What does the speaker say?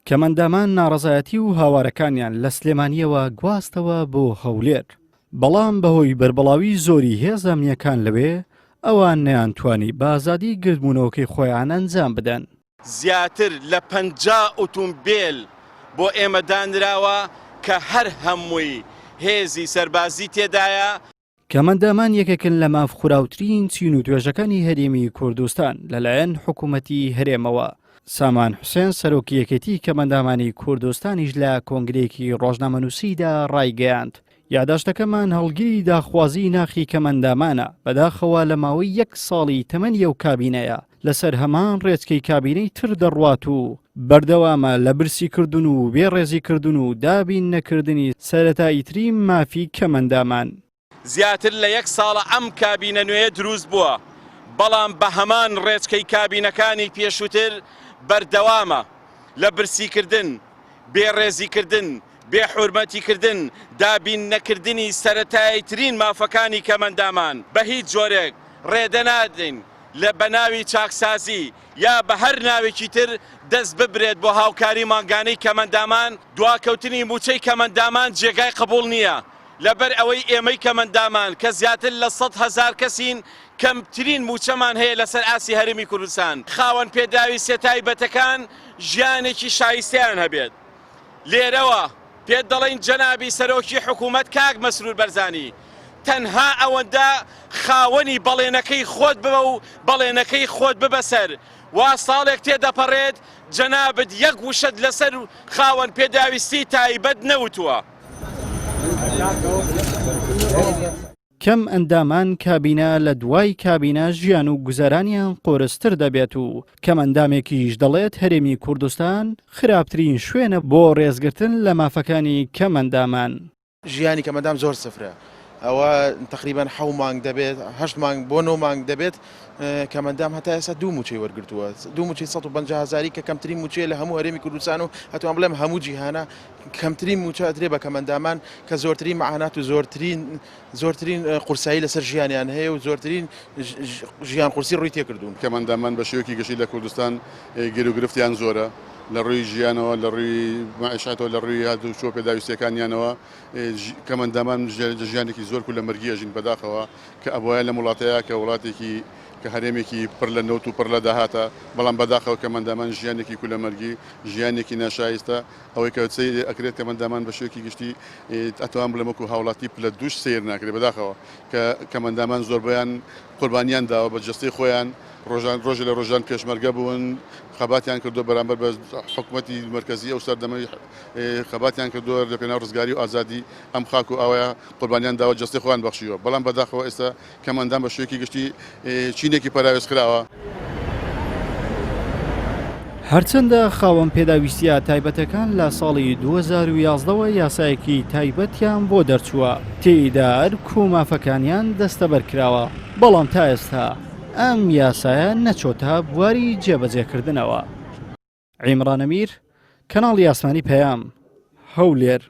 کەمئەندامان ناڕەزایەتی و هاوارەکانیان لە سلێمانییەوە گواستەوە بۆ هەولێر، بەڵام بەهۆی بەربڵاوی زۆری هێزە ئەمنییەکان لەوێ، ئەوان نەیانتوانی بە ئازادی گردبوونەوەکەی خۆیان ئەنجام بدەن. زیاتر لە 50 ئوتومبێل بۆ ئێمە دانراوە کە هەر هەمووی هێزی سەربازی تێدایە. کەمئەندامان یەکێکن لە مافخوراوترین چین و توێژەکانی هەرێمی کوردستان لەلایەن حکوومەتی هەرێمەوە. سامان حوسێن سەرۆکی یەکێتی کەمئەندامانی کوردستانیش لە کۆنگرەیەکی ڕۆژنامەنووسیدا ڕایگەیاند، یاداشتەکەمان هەڵگری داخوازیی ناخی کەمئەندامانە، بەداخەوە لە ماوەی یەک ساڵی تەمەنی ئەو کابینەیە لەسەر هەمان ڕێچکەی کابینەی تر دەڕوات و بەردەوامە لە برسیکردن و بێ ڕێزیکردن و دابین نەکردنی سەرەتاییترین مافی کەمئەندامان. زیاتر لە یەک ساڵە ئەم کابینە نوێیە دروست بووە، بەڵام بە هەمان ڕێچکەی کابینەکانی پێشووتر بەردەوامە لە برسیکردن، بێڕێزیکردن، بێحورمەتیکردن، دابین نەکردنی سەرەتاییترین مافەکانی کەمئەندامان، بە هیچ جۆرێک ڕێدەنادەین لە بەناوی چاکسازی یا بە هەر ناوێکی تر دەست ببرێت بۆ هاوکاری مانگانەی کەمئەندامان، دواکەوتنی مووچەی کەمئەندامان جێگای قبوڵ نییە، لەبەر ئەوەی ئێمەی کەمئەندامان کە زیاتر لە 100,000 کەسین کەمترین مووچەمان هەیە لەسەر ئاستی هەرێمی کوردستان، خاوەن پێداویستیە تایبەتەکان ژیانێکی شایستەیان هەبێت. لێرەوە پێت دەڵێین جەنابی سەرۆکی حکوومەت کاک مەسرور بەرزانی تەنها ئەوەندە خاوەنی بەڵێنەکەی خۆت ببە و بەڵێنەکەی خۆت ببە سەر وا ساڵێک تێدەپەڕێت جەنابت یەک وشەت لەسەر خاوەن پێداویستی تایبەت نەوتووە. کەم ئەندامان کابینە لە دوای کابینە ژیان و گوزەرانیان قورستر دەبێت و کەم ئەندامێکیش دەڵێت هەرێمی کوردستان خراپترین شوێنە بۆ ڕێزگرتن لە مافەکانی کەم ئەندامان. ژیانی کەمئەندام زۆر سفرە ئەوە تەقریبەن حەو مانگ دەبێت هەشت مانگ بۆ نۆ مانگ دەبێت کەمئەندام هەتا ئێستا دوو موچەی وەرگرتووە دوو موچەی 150 هەزاری کە کەمترین موچەیە لە هەموو هەرێمی کوردستان و ئەتوان بڵێم هەموو جیهانە کەمترین موچە ئەدرێ بە کەمئەندامان کە زۆرترین معانات و زۆرترین زۆرترین قورسایی لەسەر ژیانیان هەیە و زۆرترین ژیان قورسی ڕووی تێکردوون. کەمئەندامان بە شێوەیەکی گشتی لە کوردستان گیروگرفتیان زۆرە لە ڕووی ژیانەوە، لە ڕووی مەعیشەتەوە، لە ڕووی هاتوچۆ پێداویستییەکانیانەوە کەمئەندامان ژیانێکی زۆر کولەمەرگی ئەژین بەداخەوە کە ئەبوایە لەم وڵاتەیا کە وڵاتێکی کە هەرێمێکی پڕ لە نەوت و پڕ لە داهاتە بەڵام بەداخەوە کەمئەندامان ژیانێکی کولەمەرگی ژیانێکی ناشایستە ئەوەی کە سەیر ئەکرێت کەمئەندامان بە شێوەیەکی گشتی ئەتوان بڵێم وەکو هاوڵاتی پلە دووش سەیر ناکرێت بەداخەوە کە کەمئەندامان زۆربەیان قوربانیان داوە بە جەستەی خۆیان ڕۆژان ڕۆژێ لە ڕۆژان پێشمەرگە بوون خەباتیان کردووە بەرامبەر بە حکومەتی مەرکەزی ئەو سەردەمەی خەباتیان کردووە لە پێناو ڕزگاری و ئازادی ئەم خاک و ئاوەیە قوربانیان داوە جەستەی خۆیان بەخشیوە بەڵام بەداخەوە ئێستا کەمئەندام بە شێوەیەکی گشتی چینێکی پەراوێزخراوە. هەرچەندە خاوەن پێداویستییە تایبەتەکان لە ساڵی 2011 وە یاسایەکی تایبەتیان بۆ دەرچووە، تێیدا ئەرک و مافەکانیان دەستەبەر کراوە، بەڵام تا ئێستا ئەم یاسایە نەچۆتە بواری جێبەجێکردنەوە. عیمران ئەمیر، کەناڵی ئاسمانی پەیام، هەولێر.